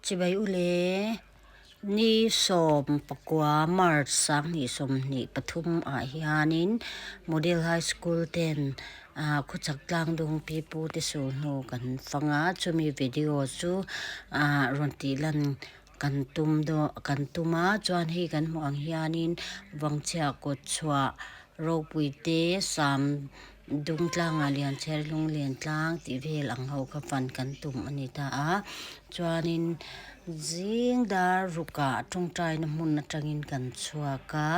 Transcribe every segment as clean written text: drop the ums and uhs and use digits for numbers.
Chibai ule, ni 19 March 2023 ah hianin Model High School ten khawchhak tlangdung pipu te sulhnu kan fang a, chumi video chu rawn tih lan kan tum dawn kan tum a, chuan hei kan hmuh ang hianin Vangchhia kawt chhuah ropui te sam Dung tlangah Lianchher Lunglen tlang tih vel ang ho kha fan kan tum a ni ta a, chuanin zing dar rukah tawngtaina hmun atangin kan chhuak a,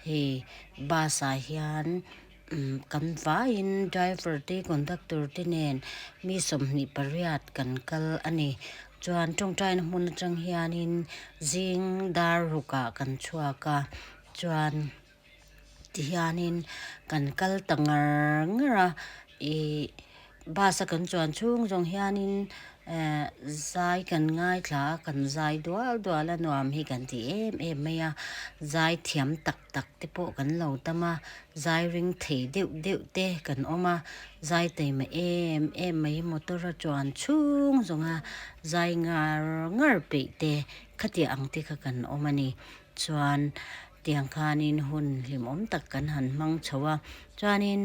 hei bus ah hian kan vaiin driver te conductor te nen mi 28 kan kal a ni. Chuan tawngtaina hmun atang hianin zing dar rukah kan chhuak a, chuan. Tihianin kan kal ta ngar ngar a, ih bus a kan chuan chhung zawng hianin eh zai kan ngaithla a, kan zai dual dual a nuam hi kan ti em em mai a, zai thiam tak tak te pawh kan lo tam a, zai ring thei deuh deuh te kan awm a, zai taima em em mai motor a chuan chhung zawng a zai ngar ngar peih te khatiang ang te kha kan awm a ni chuan. Tiang khanin hun hlimawm tak kan han hmang chho a, chuanin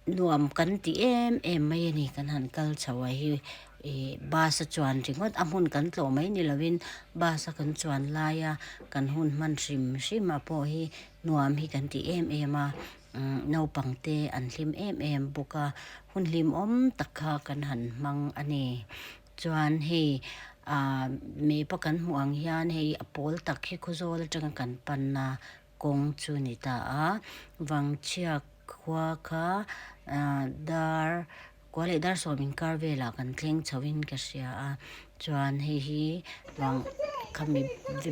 nuam kan ti em em mai a ni kan han kal chho a hi ih bus a chuan ringawt a hmun kan tlawh mai ni lovin bus a kan chuan laia kan hun hman hrim hrim ah pawh hi nuam hi kan ti em em a umm naupang te an hlim em em bawk a hun hlimawm tak kha kan han hmang a ni. Chuan hei ah map a kan hmuh ang hian hei a pawl tak hi Khawzawl atanga kan panna kawng chu a ni ta a, Vangchhia khua kha ah dar kua leh dar sawm inkar velah kan thleng chho in ka hria a, chuan hei hi vang khami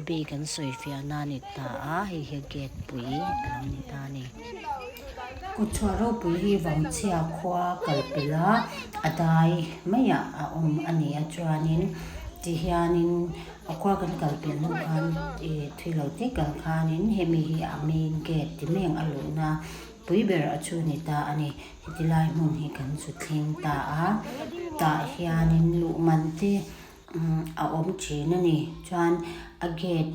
bik an sawi fiah na a ni ta a, hei hi gate pui a lo ni ta a ni. Kutchhuah ropui hi Vangchhia khua kal pelh a, a dai maiah a awm a ni a chuanin tihianin a khua kan kal pelh hnu khan ih thui lo te kal khanin hemi hi a main gate ti mai ang a luhna pui ber a chu ni ta a ni heti lai hmun hi kan zu thleng ta a tah hianin luh man te a awm thin a ni chuan a gate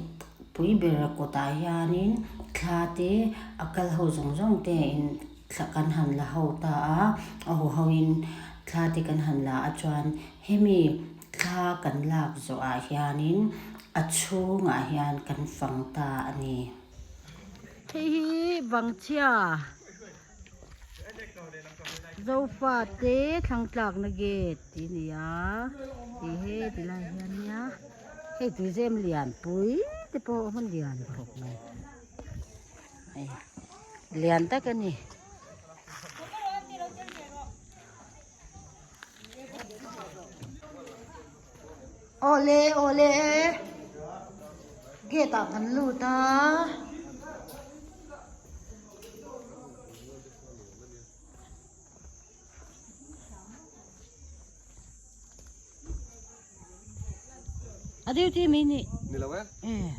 pui ber kawtah hianin thla te a kal ho zawng zawng te in thla kan han la ho ta a a hu ho in thla te kan han la a chuan hemi thla kan lak zawh ah hianin a chhungah hian kan fang ta a ni. Hei hi Vangchhia. Zofate thlangtlakna gate tih a ni a tih he ti lai hian nia hei tuizem lian pui te pawh a hmun lian khawp mai hei lian tak a ni. Awle awle gate ah kan lut a. A duty mai ni. Ni lo e. Eh.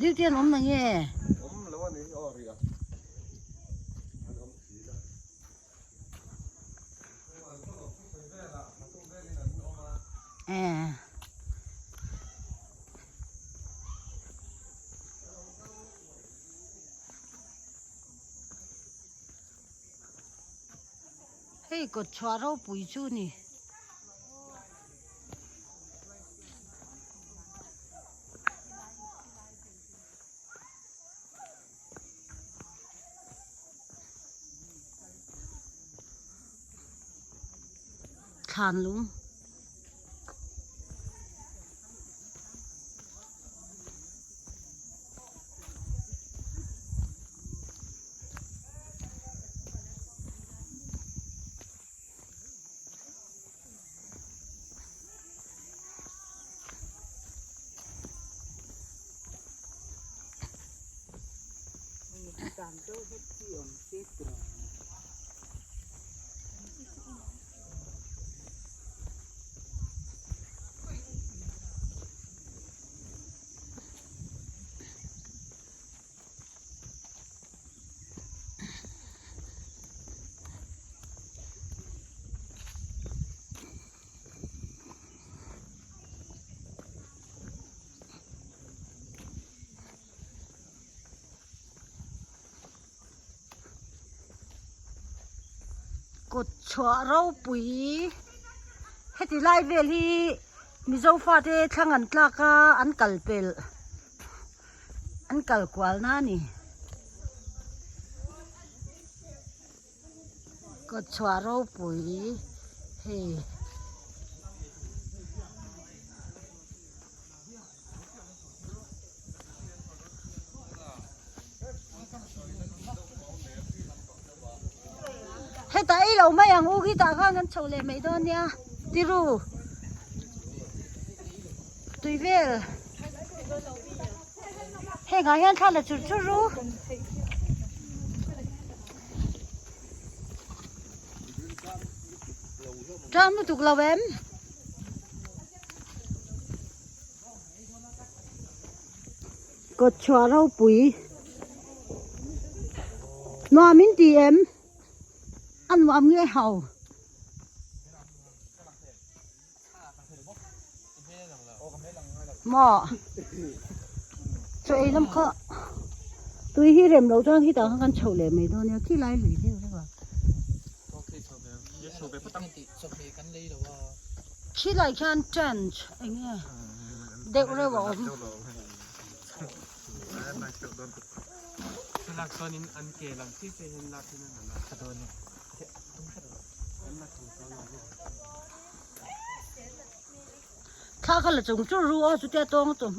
Duty an awm na nge? Awm lo a ni aw ria. An awm si la. Eh. Hei kawt chhuah ropui chu ni. Thlan lung. Kawt chhuah ropui heti lai vel hi Mizo fate thlang an tlak a an kal pelh an kal kual na a ni. Kawt chhuah ropui hei. Hetah ei lo mai ang u khitah khan kan chho leh mai dawn nia tiru tui vel hengah hian thla la chur chur ru. Tang lutuk lo em? Kawt chhuah ropui nuam in ti em? A nuam nge ho? Maw chaw ei lam kha tui hi rem loh chuan khitah khan kan chhoh leh mai dawn nia khi lai lui deuh deuh a. Khi lai khian tent eng nge deuh reuh a awm. Thla kha la chung chur ru a chutia tawng a tum.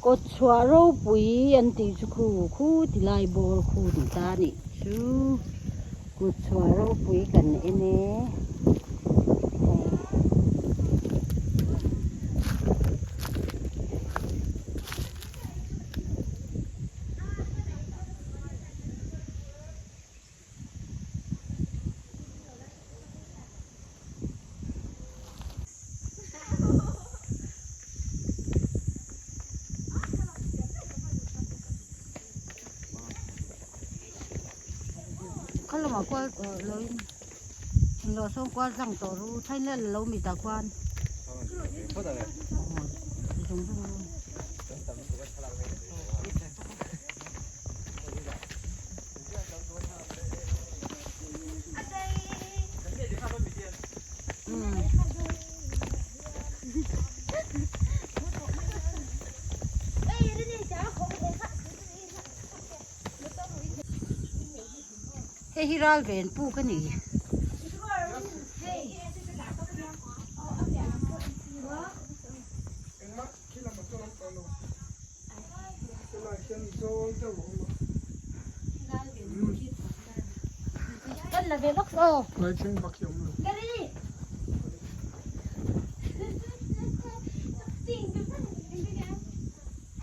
Kawt chhuah ropui an tih chu khu khu ti lai bawr khu ni ta a nih chu kut chhuah ropui kan en e hei. Kha lamah kual lo in englo sawn kual tlang tawh ru thain leh la lo mi tah khuan zung zung ru. Hei hi ral ven puk a ni.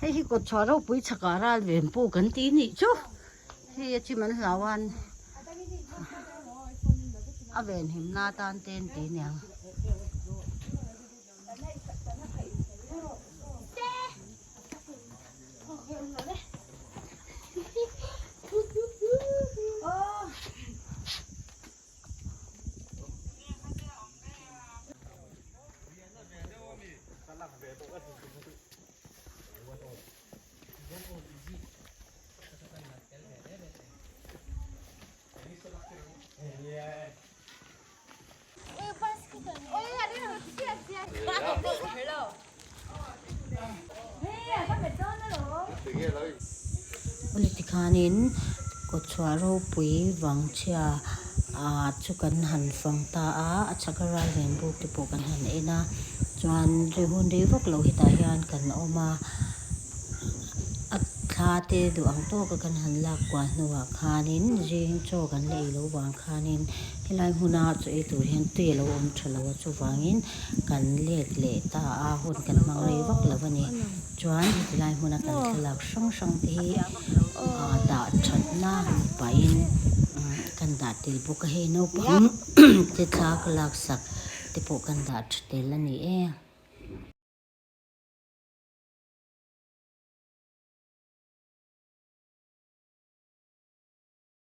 Hei hi kawt chhuah ropui chhakah ral ven pawh kan tih nih chu hei a chim an hlau an a venhimna atan te an ti aniang. Awle tikhanin kawtchhuah ropui vangchhia ah chu kan han fang ta a, a chhak a ral ven buk te pawh kan han en a, chuan rei hun rei vak loh hetah hian kan awm a, a thla. Thla te duh ang tawka kan han lak kual hnuah khanin zing chaw kan la ei lo vang khanin helai hmuna chaw ei tur hian tui a lo awm tha lo a chuvangin kan let leh ta a hun kan hmang rei vak lo a ni. Chuan heti lai hmuna kan thlalak hrang hrang te hi ah dah thatna ni pahin kan dah tel bawk a hei naupang te thla ka laksak te pawh kan dah tha tel a ni e.